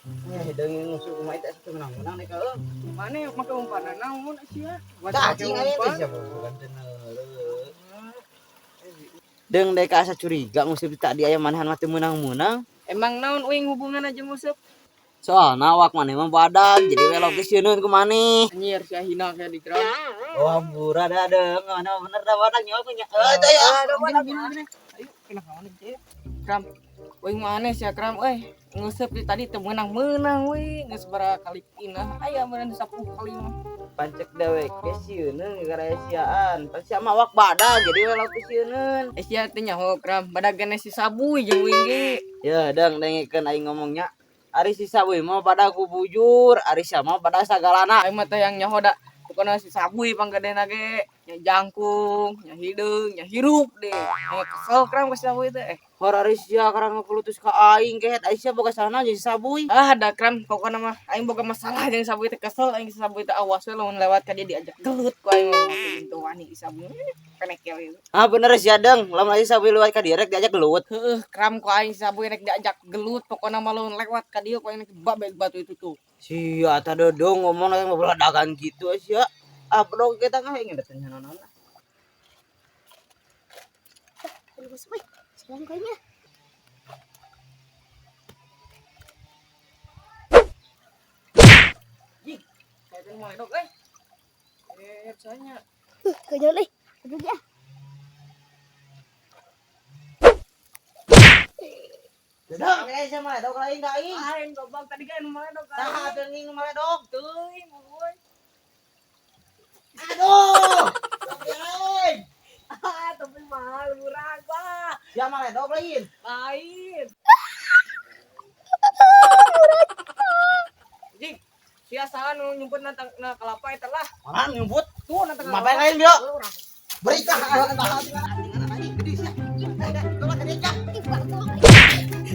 Deung nguseup kumaha teh asa menang-menang deh kalau. Mana make umpan naon sia? Tah cing aing teh siapa bukan teu. Deung dek asa curiga nguseup tadi aya manehan mah teu meunang-meunang. Emang naon uing hubungan aja nguseup? Soalna awak maneh mah badag jadi we logis sieun ku maneh. Anjir sia hina kayak di kram. Oh hampura dah deung mana bener dah badag nyawa ku nya. Eh teh ya. Gini, gini, gini. Ayo kena kawan aja. Kram. Uing mana sia kram euy. Nguseup di tadi teu meunang-meunang we, geus sabaraha kali pindah. Aya meureun 10 kali mah. Pancek dewek ge sieun gara siaan. Pan sia mah awak badag jadi we logis sieun. Eh sia teh nyaho kram, badag gene si Sabuy jeung uing ge. Ya dang dengekeun aing ngomongnya. Ari si Sabuy mah badag ku bujur, ari sia mah badag sagalana. Aing mah teh yang nyaho da. Pokona si Sabuy panggedena ge, nya jangkung, nya hideung, nya hirup deh. Aing kesel kram ka si Sabuy teh. Hor ari sia karang ngapulutus ka aing kehet ari sia boga salahna jeung si Sabuy. Ah da kram pokona mah aing boga masalah jeung Sabuy teh kesel aing si Sabuy teh awas we lamun lewat ka dia diajak gelut ku aing mah teu wani si Sabuy. Penekel ieu. Ah bener sia deung, lamun ari Sabuy lewat ka dieu rek diajak gelut. Heueuh kram ku aing si Sabuy rek diajak gelut pokona mah lamun lewat ka dieu ku aing rek babek batu itu tuh. Sia tah dodong ngomong lagi beladagan gitu sia. Ah bedog kita mah ingin datanya naon. Aduh, woi, jalan kayaknya. Jing, kayak mau ledok euy. Eh, bisanya. Kayaknya euy. Aduh ya. Dodong, kayak sia mah ledok lain ka aing. Aing goblok tadi kan mau ledok. Saha teuing maledok? Teuing euy. Aduh. Dog aing. Ah, tapi mahal murah gua. Sia maledok lain. Lain. Jing, sia saha nu nyumput na, na kelapa eta lah. Mana nyumput? Tuh na tengah. Mapai lain bio. Urang. Berita gede sia. Tolak ka dia. Ih, bagong.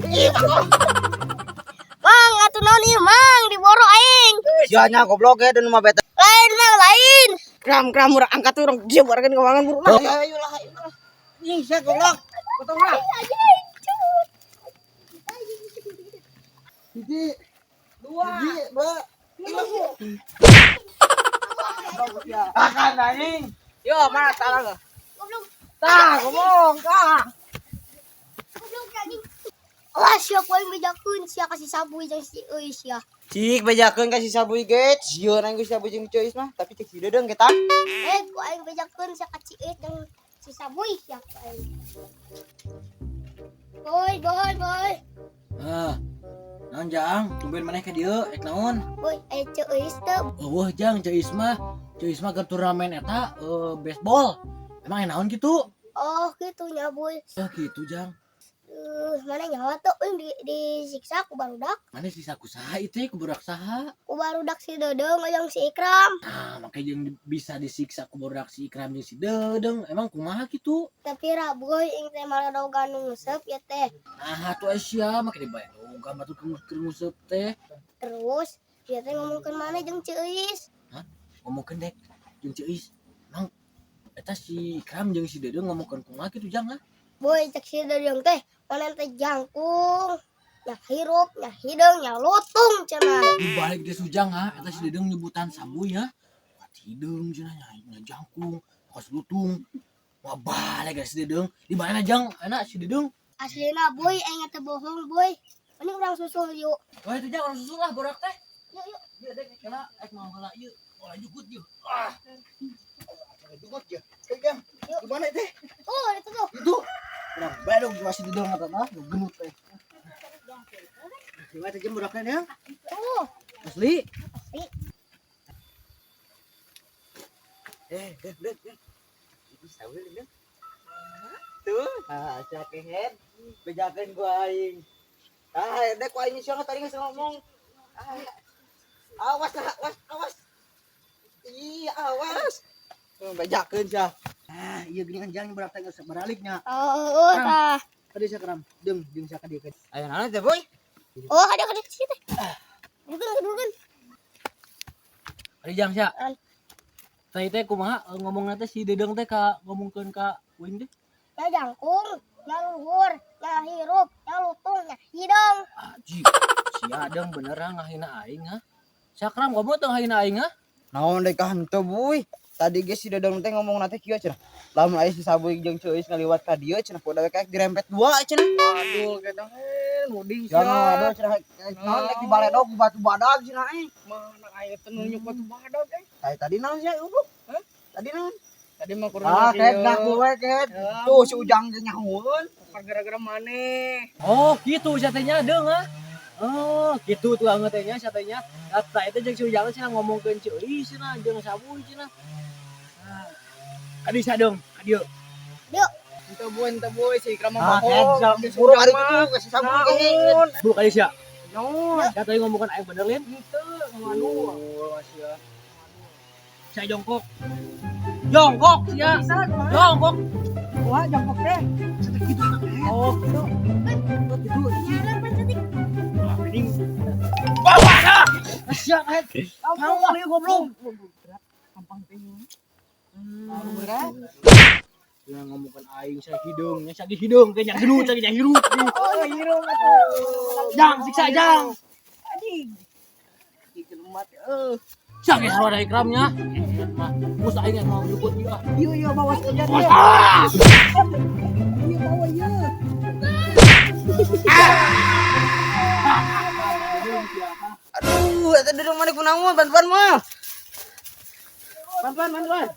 Ih, bagong. Mang, atuh naon ieu, Mang? Diboro aing. Sia nya goblok ge dan mah beta. Lain, Mang, lain. Kram kram urang angkat tuh urang jebarkeun ka wangan buru lah. Ayo ayo lah ayo lah. Ih, sia goblok. Potong lah. Anjing, cut. Hiji, Dua. hiji, dua. Akan anjing. Yo, mana talang? Goblok, Tah, ngomong, tah. goblok anjing. Wah, sia ku aing bejakeun sia ka si Sabuy jeung si euy sia. Cik bejakeun ka si Sabuy ge. Sieun aing ku si Sabuy jeung Ceuis mah, tapi cek si Dedeung kita. Eh, ku aing bejakeun sia ka Cieuy jeung si Sabuy sia ku aing. Boy, boy, boy. Ah, naon Jang? Tumben maneh ka dieu rek naon? Boy, aya Ceuis teu. Eueuh Jang, Ceuis mah. Ceuis mah keur turnamen eta baseball. Emang aya naon kitu? Oh, kitu nya, Boy. Oh kitu Jang. Mana nyawa tuh euy di disiksa ku barudak. Maneh siksa ku saha ieu teh ku budak saha? Ku barudak si Dedeung jeung si Ikram. Nah, make jeung bisa disiksa ku budak si Ikram jeung si Dedeung. Emang kumaha kitu? Tapi ra boy ing teh maledogan nu nguseup ya teh. Nah, atuh sia make dibaedogan batur keur nguseup teh. Terus dia teh ngomongkeun maneh jeung Ceuis. Hah? Ngomongkeun dek jeung Ceuis. Emang eta si Ikram jeung si Dedeung ngomongkeun kumaha kitu Jang ah? Boy cek si Dedeung teh maneh teh jangkung, nya hirup, nya hideung, nya lutung cenah. Dibalik deh sujang ha, eta si Dedeung nyebutan Sabuy ha. Wat hideung cenah nya jangkung, kos lutung. Wah balik si Dedeung. Di mana Jang? Enak si Dedeung. Aslina boy aing teh bohong boy. Mending urang susul yuk. Wah itu Jang urang susul lah borak teh. Yuk yuk. Ieu dek kena ek mau heula ieu. Oh jukut ieu. Ah. Jukut ya. Jang. Di mana teh? Oh, itu tuh. Itu. Urang bedog masih Dedeung eta mah, genut teh. Gimana teh jam boraknya ya? Tuh. Asli. Asli. Eh, dek, dek, dek. Itu Sabuy dek. Tuh, ah, sia kehed. Bejakeun ku aing. Ah, dek ku aing sia tadi geus ngomong. Ah, awas lah, awas, awas. Ih, awas. Bejakeun sia. Ah, iya gini kan Jang borak teh geus baraliknya. Oh, tah. Tadi sia keram. Deung jeung sia ka dieu. Aya naon teh, Boy? Oh, ada ada sih teh. Bukan, bukan. Ari Jang sia. An. Tadi teh kumaha ngomongna teh si Dedeung teh ka ngomongkeun ka uing teh? Nya jangkung, Nya luhur, nya hirup, nya lutung, nya hideung. Anjing. Sia Deng beneran ngahina aing ha? Sakram goblok teu ngahina aing ha? Naon deui ka henteu Buy. Tadi ge si Dodong teh ngomong teh kieu cenah. Lamun aya si Sabuy jeung Ceuis ngaliwat ka dieu cenah kudu we kayak dirempet dua cenah. Waduh, kita muding Jangan waduh cenah naon rek dibaledog ku batu badag cenah eh. Mana aya teu nunjuk batu badag eh. Tadi tadi naon sih goblok? Hah? Tadi naon? Tadi mah kurang. Ah, kayak ngaku we ket. Tuh si Ujang ge nyahoeun. Gara-gara maneh. Oh, gitu sia teh nya Deung ha? Oh, gitu tuh anget teh nya sia teh nya. Eta itu jeung si Ujang cenah ngomongkeun Ceuis cenah jeung Sabuy cenah. Ah. Kadi sia Deung, ka dieu. Ente boy, ente boy, si Ikram Ah, mah ket bohong. buru ari kitu ke si Sabuy ge. Buru kadi sia. Naon? Sia tadi ngomongkeun aing bener lin? Henteu, ngadu. Oh, sia. Sia jongkok. Jongkok sia. Jongkok. Wah, jongkok teh. Oh, gitu. Nyaran pan cetik. Anjing. Bawa dah. Sia kayak Kamu ieu goblok. Gampang teh. Berat. Ya ngomongkeun aing sia hideung, nya sia hideung teh nya hirup, nya hirup. Oh, hirup atuh. Jang siksa jang. Anjing. Anjing mati eh. Sia ge sarua da Ikramnya. Mah, mus aing yang mau jemput ieu ah. Iya, iya bawa sekalian ya. Ah! Iya bawa iya. Aduh, eta Dodong mana kunaon bantuan mah. Bantuan, bantuan.